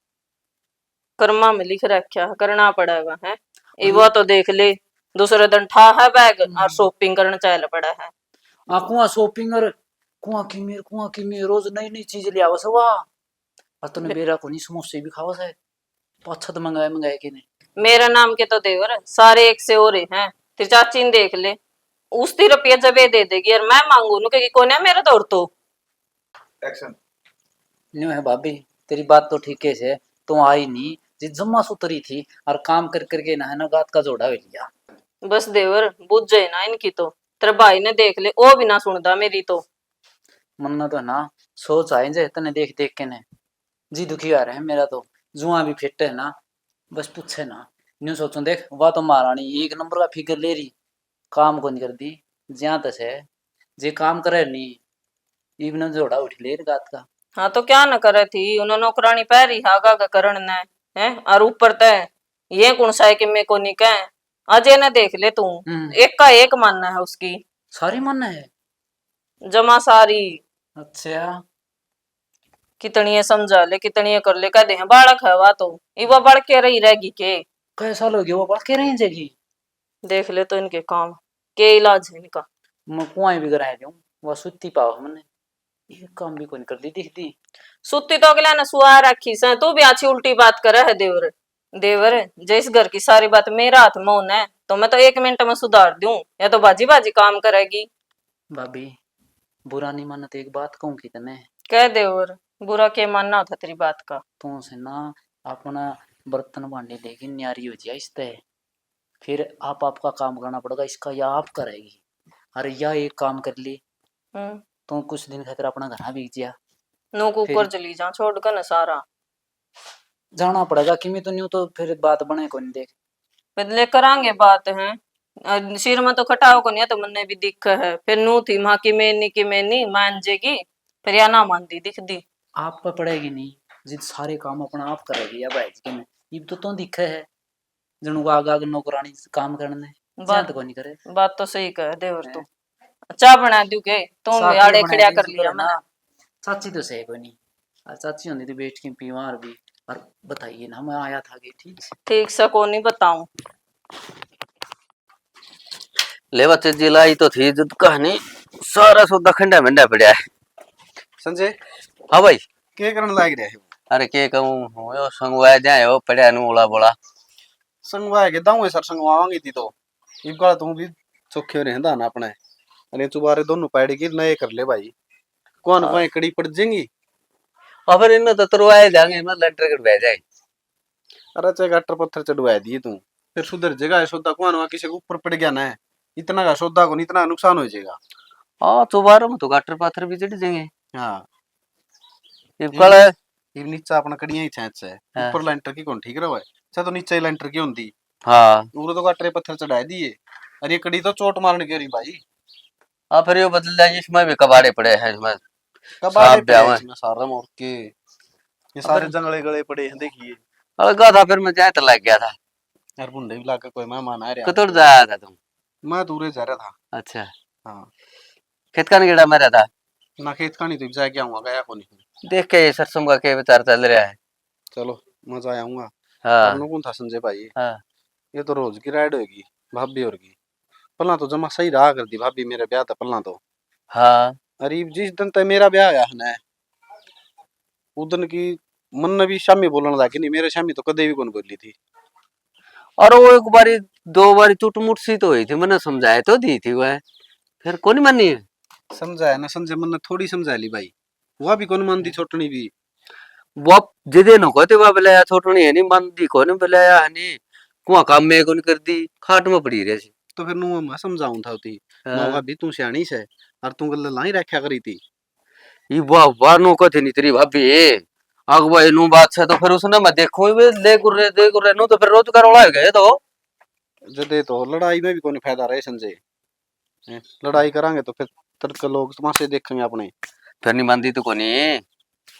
कर्मा में लिख रखा है, करना पड़ेगा, है? इब वो तो देख ले, दूसरे दिन ठा है बैग और shopping करने चल पड़ा है। आ, कुआं shopping और कुआं की मीर, कुआं की मीर, रोज नई नई चीज ले आवे से वाह। और तने बेरा को नहीं, समोसे भी खावे से, पाछा तो मंगाए मंगाए के ने। मेरे नाम के तो देवर सारे एक से हो रहे हैं, तेरी चाची ने देख ले, उसकी रुपया जबे दे देगी और मैं मांगू नु कहेगी, "कोने मेरे दौर तो।" Action। न्यू है भाभी, तेरी बात तो ठीक है से, तू आई नहीं, जी जम्मा सुतरी थी और काम कर करके ना है ना गात का जोड़ा हो लिया। बस देवर, बुझ जाए ना इनकी तो, तेरे भाई ने देख ले, वो भी ना सुनदा मेरी तो। मन्ना तो है ना, सोच आए जे तने देख देख के ने जी दुखी आ रहा है मेरा तो। जुआ भी फिट है ना, बस पूछे ना। न्यू सोचूं देख, वह तो महारानी एक नंबर का फिगर ले रही, काम को नहीं कर दी, ज्यां तस है, जे काम करे नहीं, इब ना जोड़ा उठ ले रे गात का। हाँ, तो क्या ना करे थी, उन्हें नौकरानी पै रही है आगा का करण ने, हैं? और ऊपर तै ये कौन सा है कि मैं को नहीं कह, अजय ने देख ले तू, हम्म। एक का एक मानना है उसकी। सारी मानना है? जमा सारी। अच्छा। कितनी ये समझा ले, कितनी ये कर ले, कह दे हैं, बालक है वा तो, इवा बालक के रही रहेगी के? कै साल हो गए वो बालक के रही जाएगी? देख ले तो इनके काम, के इलाज है इनका? मैं कुआं भी कराए दूं, वह सुत्ती पाओ हमने, एक काम भी कोनी कर दी दिखती। सुत्ती तो अगला ने सुआ रखी से, तू भी अच्छी उल्टी बात करे है देवर। देवर, जे इस घर की सारी बात मेरा हाथ में होना है, तो मैं तो एक मिनट में सुधार दूं, या तो बाजी बाजी काम करेगी। भाभी, बुरा नहीं मानना तो एक बात कहूँ की तने? कह देवर, बुरा के मानना होता तेरी बात का? तू से ना अपना बर्तन भांडे लेके न्यारी हो जाए इसते, फिर आप आपका काम करना पड़ेगा, इसका या आप करेगी। अरे या एक काम कर ली, हम्म। तो कुछ दिन खातिर अपना घर बिक जिया। नू कुकर फिर चली जा, छोड़ कर ना सारा। जाना पड़ेगा किमी तो, न्यू तो फिर बात बने कोनी देख। बदले करांगे बात है, अ, सिर में तो खटाओ कोनी, तो मन्ने भी दिख है। फिर नू थी माँ की मैनी की मैनी मान जेगी, फिर या ना मानती दिखदी। आप पे पड़ेगी नहीं, जिद सारे काम अपना आप करेगी या भाई जी के में। इब तो तू दिखे है, जणु आग आग नौकरानी काम करने, बात, ज्यादा कोनी करे। बात तो सही कहे देवर तू। हैं? चाय बना दूं के? तू चाय भी आड़े बना खड़िया दूं कर तू लिया करे ना। चाची तो सही कोनी। आ, चाची होंदी तो बैठ के पीवा और भी, और बताइए ना, मैं आया था कि ठीक से। ठीक से कोनी बताऊं। ले बच्चे जी, लाई तो थी जुद कहानी, सारा सौदा खंडा मंडा पड़ा है। संजय। हाँ भाई। के करण लाग रहा है? अरे के कहूँ, हो यो संगवाया जाए, हो पड़ा नु ओला बोला। संगवाया के दाऊं है सर, संगवावांगे थी तो। इब का तू भी चोखे हो रहंदा ना अपने। अरे चुबारे दोनों पैड़ी की नए कर ले भाई। कौन हाँ। कौन कड़ी पड़ जाएंगी? और फिर इन्हें तो तरवाए जाएंगे, मैं लेंटर कर बह जाए। अरे चाहे गाटर पत्थर चढ़वा दिए तू, फिर सुधर जगह है सौदा। कौन वहाँ किसी के ऊपर पड़ गया ना, इतना का सौदा को इतना नुकसान हो जाएगा। हाँ, चुबारे में तो गाटर पत्थर भी चढ़ जाएंगे। हाँ। इब ये कल नी-, इब नीचा अपना कड़ियां ही छेंच है, हाँ। ऊपर लेंटर की कौन ठीक रहो है, चाहे तो नीचे ही लेंटर की होंदी। हाँ। उरे तो गाटरे पत्थर चढ़ा दिए, अरे ये कड़ी तो चोट मारने की रही भाई। हाँ, फिर ये बदल जाए, इसमें भी कबाड़े पड़े हैं, इसमें कबाड़े सांप भी पड़े आवे। इसमें सारे मोर के, ये सारे अबे जंगले गले पड़े हैं, देखिए। अलगा था, फिर मैं जाए तो लग गया था। यार भुंडे भी लाग के कोई मेहमान आ रहा। किधर जाया था तुम? मैं दूरे जा रहा था। अच्छा। हाँ। खेत का नहीं गेड़ा मारा था? ना, खेत का नहीं, तो जाके आऊंगा, गया को नहीं। देख के ये सरसों का के विचार चल रहा है। चलो, मजा आऊंगा। हाँ। करनो कौन था संजय भाई? हाँ। ये तो रोज की राइड होगी भाभी और की। पहला तो जमा सही रहा कर दी भाभी मेरे ब्याह था पहला तो। हाँ। अरे जिस दिन तय मेरा ब्याह आया है ना, उस दिन की मन ने भी शामी बोलने लगी नहीं, मेरे शामी तो कदे भी कौन बोली थी। और वो एक बारी, दो बारी चुटमुट सी तो हुई थी, मैंने समझाए तो दी थी वह, फिर कौन मानी? समझाया ना संजय, मन ने थोड़ी समझा ली भाई, वह भी कौन मानती छोटनी भी। वो जिदे नो कहते वह बुलाया छोटनी है नहीं मानती, कौन बुलाया है नहीं, कुआ काम में कौन कर दी, खाट में पड़ी रही। तो फिर नू मैं समझाऊं था उती, हाँ। माँ भाभी तू सियाणी से, और तू गल्ला लाई रखा करी थी। ये वाह वाह नो कथे नहीं तेरी भाभी। अगुवाई नू बात से तो फिर उसने मैं देखूं ही, वे ले गुर्रे, दे गुर्रे नू तो फिर रोज का रोला हो गया ये तो। जदे तो लड़ाई में भी कोई फायदा रहे संजय। हैं? लड़ाई करांगे तो फिर तड़के लोग तमाशे देखेंगे अपने। फिर नहीं मानती तो कोनी।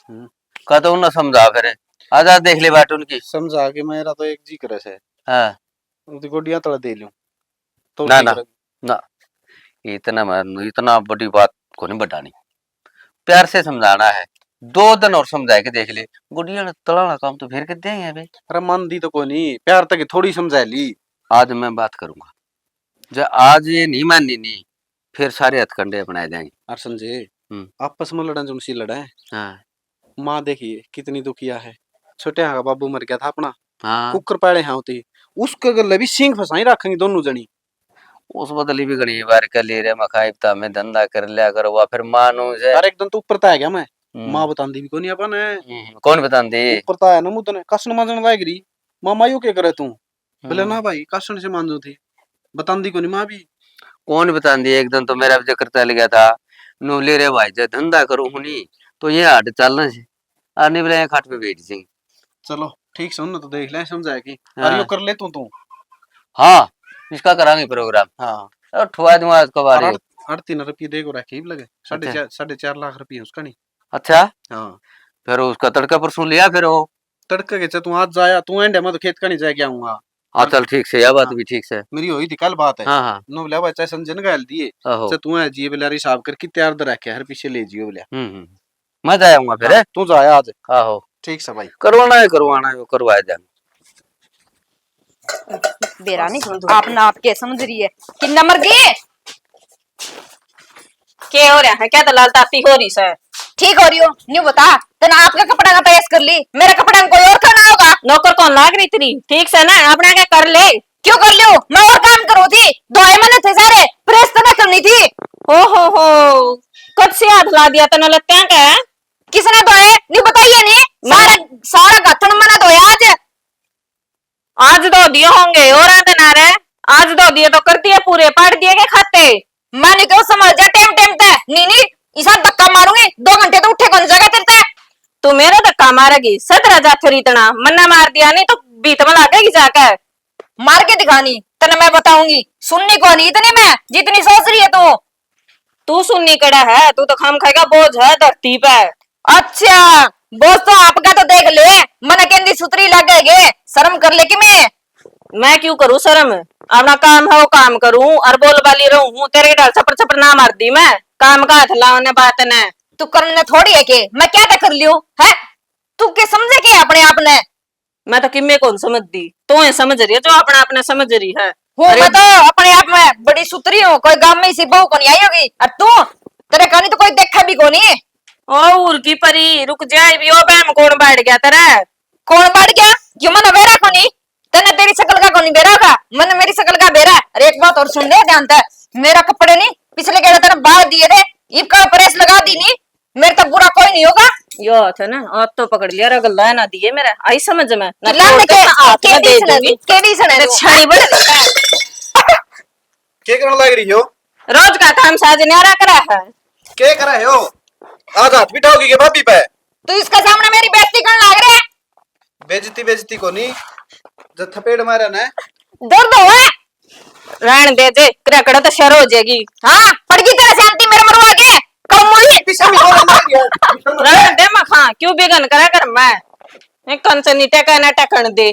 हम्म। का तो उन्हें समझा फिर। आजा देख ले बात उनकी। समझा के मेरा तो एक जी करे से। हाँ। उनकी गोडियां तले दे लूं। तो ना, ठीक ना, रहे। ना। इतना मैं, इतना बड़ी बात को नहीं बढ़ानी। प्यार से समझाना है। दो दिन और समझा के देख ले। गुड़िया ने तलाना काम तो फिर कर देंगे बे। अरे मानती तो कोनी, प्यार तक थोड़ी समझा ली। आज मैं बात करूंगा। जब आज ये नहीं मानी नी, फिर सारे हथकंडे अपनाए देंगे। और संजय, हम्म। आपस में लड़न जुनसी लड़ा है। हाँ। माँ देखिए कितनी दुखिया है। छोटे हाँ का बाबू मर गया था अपना। हाँ। कुकर पाले हाँ होती। उसके गले भी सींग फंसाई रखेंगी दोनों जनी। उस बदली भी घणी बार कह ले रे, मखा इब तो हमें धंधा कर लिया करो, वा फिर मानू से। अरे एक दिन तो ऊपर तो आ गया मैं। हम्म। माँ बतांदी भी कोनी अपन। हम्म, कौन बतांदी? ऊपर तो आया ना मुदन, कसन माजन लाग रही। मामा यो के करे तू? बोले, हम्म। ना भाई, कसन से मांजू थी, बतांदी कोनी माँ भी। कौन बतांदी? एक दिन तो मेरा भी चक्कर चल गया था। नु ले रे भाई, जे धंधा करूँ हूँ नी, तो ये हाट चलना से। आ नहीं बोले, खाट पे बैठ जाएंगे। चलो ठीक से, उन्हें तो देख ले, समझा के। और हाँ। यो कर ले तू, तू। हाँ, इसका करांगे प्रोग्राम। हाँ। और ठुआ दूंगा आज कबाड़ी। और अड़-, अड़तीन रुपये दे को रखे ही लगे, साढ़े अच्छा। चार, साढ़े चार लाख रुपये उसका नहीं। अच्छा। हाँ। फिर उसका तड़का परसों लिया फिर वो। तड़के के चे तू आज जाया, तू एंडे, मैं तो खेत का नहीं जाके आऊंगा। हाँ, चल ठीक से, यह बात हाँ। भी ठीक से। मेरी हुई थी कल बात है। हाँ, हाँ। नो बोला, भाई, चाहे संजय ने गाल दिए। आहो। चाहे तू है जी, बोला, हिसाब करके तैयार दे रखे, हर पीछे ले जियो, बोला। हम्म, हम्म। मैं जाया हूँ फिर। हाँ, तू जाया आज। आहो। ठीक से भाई। करवाना है, करवाना है, वो करवाया जाए। बेरा नहीं, आप ना आप के समझ रही है। किन्ना मर गई? के हो रहा है? क्या दलाल ताती हो रही सै? ठीक हो रही हो? न्यू बता, तने आपका कपड़ा का प्रेस कर ली, मेरे कपड़ा में कोई और खाना होगा? नौकर कौन लाग रही तेरी? ठीक से ना, अपने आगे कर ले। क्यों कर लियो? मैं और काम करूँ थी, धोए मैंने थे सारे, प्रेस तो मैं करनी थी। ओ हो हो, कब से हाथ ला दिया तने लत्तियां के? किसने धोए? नहीं बताइए नहीं, सारा, सारा गथन मैंने धोया आज। आज धो दिए होंगे और आंदे ना रे, आज धो दिए तो कर दिए पूरे, पाड़ दिए के खाते। मैं नहीं कहूँ समझ जा टेम टेम ते, नहीं नहीं, इसा धक्का मारूंगी, दो घंटे तो उठे कौन जगह तेरे ते। तू मेरा धक्का मारेगी, सतरा जाथरी इतना मन्ना मार दिया, नहीं तो बीत में लागेगी जाकर। मार के दिखानी, तने मैं बताऊंगी, सुननी को नहीं इतनी मैं, जितनी सोच रही है तू। तू सुन्नी कड़ा है, तू तो खाम खाएगा बोझ है धरती पे। अच्छा, बोझ तो आपका तो देख ले, मन कहंदी सुतरी लागेगे, शर्म कर ले कि मैं। मैं क्यों करूँ शर्म? अपना काम है वो काम करूँ और बोल बाली रहूँ हूँ। तेरे डाल छपर छपर ना मार दी मैं, काम का हाथ लाओ ने बात ने। तू करने थोड़ी है के, मैं क्या तक कर लियो है? तू के समझे के अपने आप ने? मैं तो किम्मे कौन समझ दी, तो ये समझ रही है जो अपने आप ने समझ रही है। हूँ अरे मैं तो अपने आप में बड़ी सुथरी हूँ, कोई गांव में इसी बहू को नहीं आई होगी। और तू, तेरे कानी तो कोई देखा भी कोनी। ओ उर की परी, रुक जा, इब यो बहम कौन बैठ गया तेरा? कौन बैठ गया? यो मन बेरा कोनी, तने तेरी शकल का कोनी बेरा होगा, मन मेरी शकल का बेरा। अरे एक बात और सुन ले ध्यान तै, मेरा कपड़े नहीं पिछले गेड़े तेरे बाहर दिए थे, इब का प्रेस लगा दी नहीं, मेरे तो बुरा कोई नहीं होगा। यो हाथ है ना, हाथ तो पकड़ लिया रे, गल्ला ना दिए मेरे, आई समझ में ना। किला छोड़ ने दे, के, हाथ के में दे बीच ने दूंगी। के बीच ने तेरे दो। छाई बड़ के करने लग रही हो? रोज का काम साज न्यारा करा है। के करा है हो? आज हाथ भी उठाओगी के भाभी पे? तू इसके सामने मेरी बेइज्जती करने लग रहा है। बेइज्जती, बेइज्जती को नहीं, जब थपेड़ मारा ना। दर्द हो। रहन दे जे, तेरा कड़ा तो शर हो जाएगी। हाँ, पड़ गई तेरा शांति मेरे मरवा के। कम हुई। पीछे भी बोल रही है। रहन दे मखा, क्यों बिगन करा कर मैं। नहीं कौन से निटे का ना टकन दे।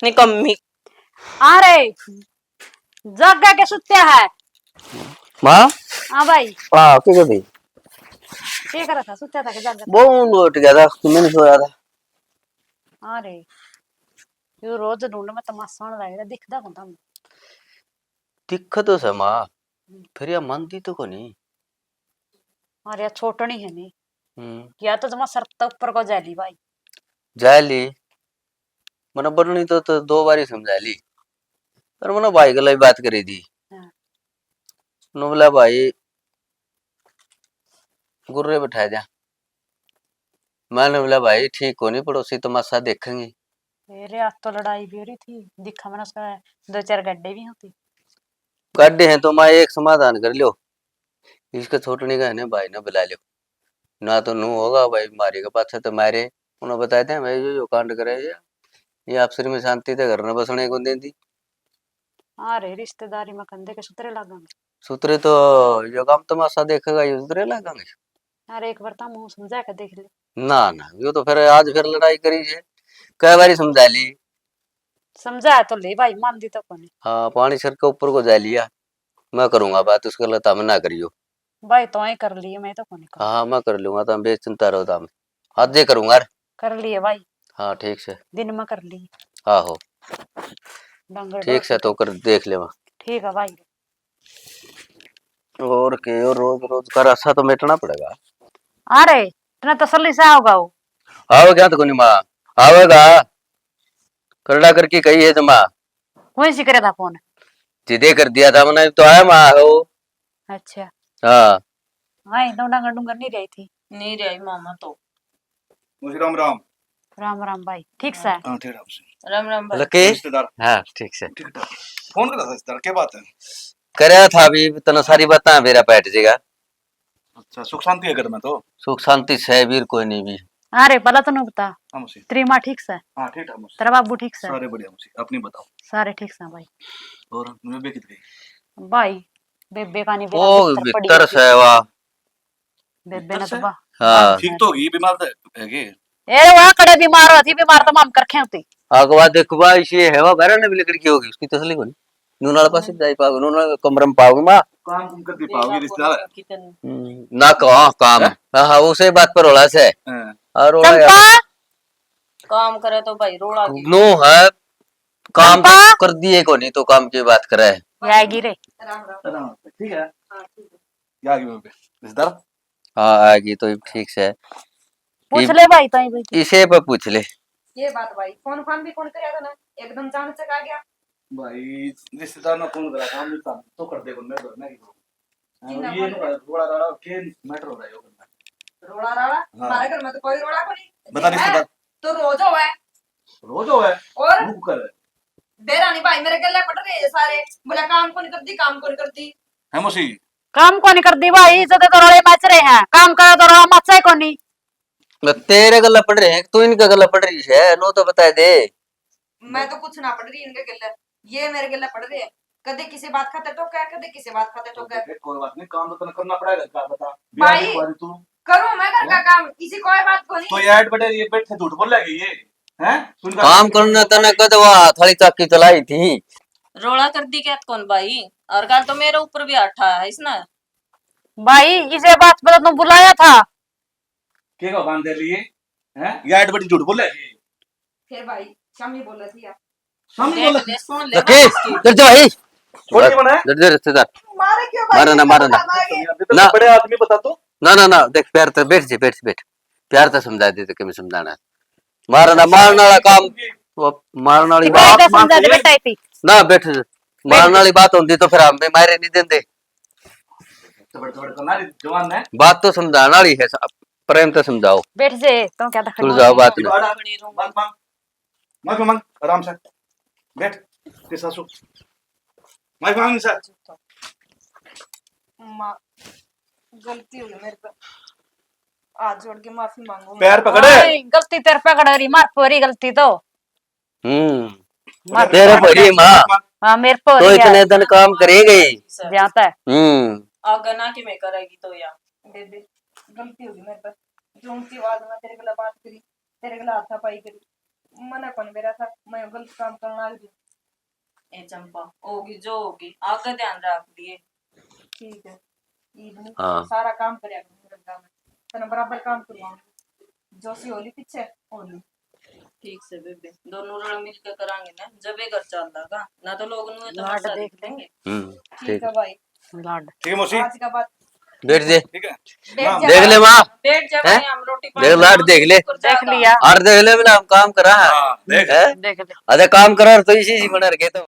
नहीं कम्मी। अरे, जागा के सुत्या है। माँ? हाँ भाई। हाँ, क्या कर रही? क्या कर रहा था? सुत्या था कि जागा? वो उठ गया था, मैंने सोया था। अरे, यो रोज ढूंढ में तमाशा होने लग रहा, दिखदा कौन था? दिख तो से माँ, हम्म। फिर या मानती तो कोनी। अरे, या छोटनी है नी। हम्म। या तो जमा सर तक ऊपर को जाली भाई। जाली? मने बननी तो, तो दो बारी समझा ली, पर मने भाई गला ही बात करी थी। हाँ। नु बोला, भाई, गुर्रे बैठा दिया। मैंने बोला, भाई, ठीक कोनी, पड़ोसी तमाशा देखेंगे। ए रे, आज तो लड़ाई भी हो रही थी, दिखा मैंने उसका दो चार गड्ढे भी होते। गड्ढे हैं तो मैं एक समाधान कर लियो, इसके छोटनी का है ना, भाई ने बुला लियो, ना तो नू होगा भाई, मारे के पाछे तो मारे, उन्हें बता दे भाई, जो, जो कांड करे ये, ये आपस में शांति ते घर न बसने को देती। हाँ रे, रिश्तेदारी में कंधे के सुतरे लागेंगे। सुतरे तो यो काम तमाशा देखेगा, ये सुतरे लागेंगे। अरे, एक बार तो मुंह समझा के देख ले। ना, ना, यो तो फिर आज फिर लड़ाई करी है। कई बारी समझा ली। समझा तो ले भाई, मानदी तो कोनी। हाँ, पानी सर के ऊपर को जा लिया। मैं करूंगा बात उसके लिए, तम ना करियो। भाई, तो ही कर लिए, मैं तो कोनी करूँ। हाँ, हाँ, मैं कर लूंगा, तम बेचिंता रहो, तम। आज ये करूंगा यार। कर लिए भाई। हाँ, ठीक से। दिन में कर लिए। आहो। डंगर ठीक से तो कर देख लेवा। ठीक है भाई। और के, और रोज रोज का रास्ता तो मेटना पड़ेगा। अरे, इतना तसल्ली से आओगा वो? आओ क्या तो कोनी माँ, आवेगा। करड़ा करके कही है तो माँ। कौन सी करे था फोन? जिदे कर दिया था मैंने, तो आया माँ हो। अच्छा। हाँ। हाँ, इतना डंगर डुंगर नहीं रही थी। नहीं रही मामा तो। मुझे राम राम। राम राम भाई, ठीक से? हाँ, ठीक ठाक से। राम राम भाई। लकी? रिश्तेदार। हाँ, ठीक से। ठीक ठाक। फोन करा था रिश्तेदार, क्या बात है? करया था अभी, तना सारी बातें मेरा बैठ जाएगा। अच्छा, सुख शांति है घर में तो? सुख शांति से वीर कोई नहीं भी। अरे, भला तन्नू बता। हाँ, मौसी। तेरी माँ ठीक से? हाँ, ठीक ठाक, मौसी। तेरा बाबू ठीक से? सारे बढ़िया, मौसी। अपनी बताओ। सारे ठीक से, भाई। और बेबे कित गई? भाई, बेबे का नहीं, ओ, भीतर पड़ी भीतर होगी। से वा। बेबे ने तो बा-, हाँ। ठीक तो होगी, बीमार तो है के? ए, वहाँ कड़े बीमार होती, बीमार तो माम करखे होती। आगवा देखवा, इसी है वा, बारह ने भी लकड़ी की होगी, उसकी तसली कोनी। नूनाल पास जाई पाओ, नूनाल कमरे में पाओ माँ। काम कुम कर दी पाओगी रिश्तेदार। हम्म, ना कहा काम। हैं? हाँ, हाँ, उसे बात पर रोला से। हाँ। और रोला चंपा। यार। काम करे तो भाई रोला की। नो है, काम तो चंपा। कर दिए कोनी तो काम की बात करे। ये आएगी रे। राम राम। राम राम, ठीक है। हाँ, ठीक है। क्या आ गई बेबे? रिश्तेदार? हाँ, आ गई तो ठीक से है। पूछ ले भाई, ताई भाई। इसे पे पूछ ले। ये बात भाई, फोन फान भी कौन करया था ना, एकदम चाणचक आ गया। भाई, रिश्तेदार ने फोन करा था, हम तो कर दे, मैं घर में ही हूँ। हाँ, किन्ना ये फोन ना, रोला राला के मैटर हो रहा है, यो करना। रोला राला? हाँ। हमारे घर में तो कोई रोला को नहीं। बता है, रिश्तेदार। तो रोज हो है। रोज हो है? और? मुख कर। देरानी भाई मेरे गले पड़ रहे हैं सारे, बोला काम कौन कर दी, काम कौन कर दी। है मौसी? काम कोनी कर दी भाई, इज्जत तो रोले मच रहे हैं, काम करा तो रोला मचा ही कोनी। मैं तेरे गला पड़ रहे हैं, तू इनके गला पड़ रही है, नो तो बता दे। मैं तो कुछ ना पड़ रही इनके गले, ये मेरे गले पड़ रहे हैं। कदे किसी बात खातर टोका है, कदे किसी बात खातर टोका है। कोई बात नहीं, काम तो तने करना पड़ेगा, क्या बता। भाई, तू करूँ मैं घर का काम, इसी कोई बात को नहीं। तो ये ऐड बटे, ये बैठे झूठ बोल रहे ये, हैं? काम करना तने कद वा थाली चाकी चलाई थी। रोला कर दी क्या कौन भाई? और कल तो मेरे ऊपर भी हाथ आया इसने। भाई, इसे बात पर तो बुलाया था। के का बांध दे लिए? हैं? ये ऐड बटी झूठ बोले। फिर भाई, शामी बोला थी यार। शामी बोला थी। सुन ले, सुन ले। डर जा भाई। छोड़ के बना है? डर जा रिश्तेदार। मारे क्यों भाई? मारा ना, मारा ना। ना। बड़े आदमी बता तो। ना, ना, ना, देख, प्यार तो बैठ जे, बैठ, बैठ। प्यार तो समझा दे तो, के मैं समझाना है। मारा ना, मारने वाला काम, वो मारने वाली बात। समझा दे बेटा, इतनी। ना, बैठ। मारने वाली बात होती तो फिर हम भी मारे नहीं देंदे। बात तो समझाने वाली है, प्रेम तो समझाओ। बैठ जे, तो क्या तकलीफ सुलझाओ है? बात में। माफी मांग, आराम से बैठ। के सासू, माफी मांग सर। माँ, गलती हुई मेरे पे, हाथ जोड़ के माफी मांगू। पैर पकड़े। नहीं, गलती तेरे पकड़ रही, मार परी गलती तो। हम्म। मार तेरे परी माँ। हाँ, मेरे पर तो इतने दिन काम करे गई। जाता है। हम्म। आगे ना कि मैं करेगी तो या। बेबे, गलती होगी मेरे पे। जो ऊंची आवाज में तेरे गला बात करी, तेरे गला हाथा पाई करी। मना कौन मेरा था, मैं गलत काम करना लग गई। ए चंपा, होगी जो होगी, आगे ध्यान रख लिए। ठीक है। हाँ। सारा काम करया करूँ घर का मैं। तने बराबर काम करवाऊंगी। जोशी होली पीछे होली। ठीक से बेबे, दोनों रल मिल के करांगे ना, जब ये घर चल रहा ना तो लोग नु तमाशा देखेंगे। हम्म, ठीक है भाई। लाड। ठीक है मौसी। आज का बात। बैठ जे। ठीक है। बैठ जा। देख ले माँ। बैठ जा भाई, हम रोटी पानी देख लाड, देख ले। देख लिया। और देख ले, बिना हम काम करा। हाँ, देख। देख ले। अरे काम करा तो इसी सी बना रखे तो।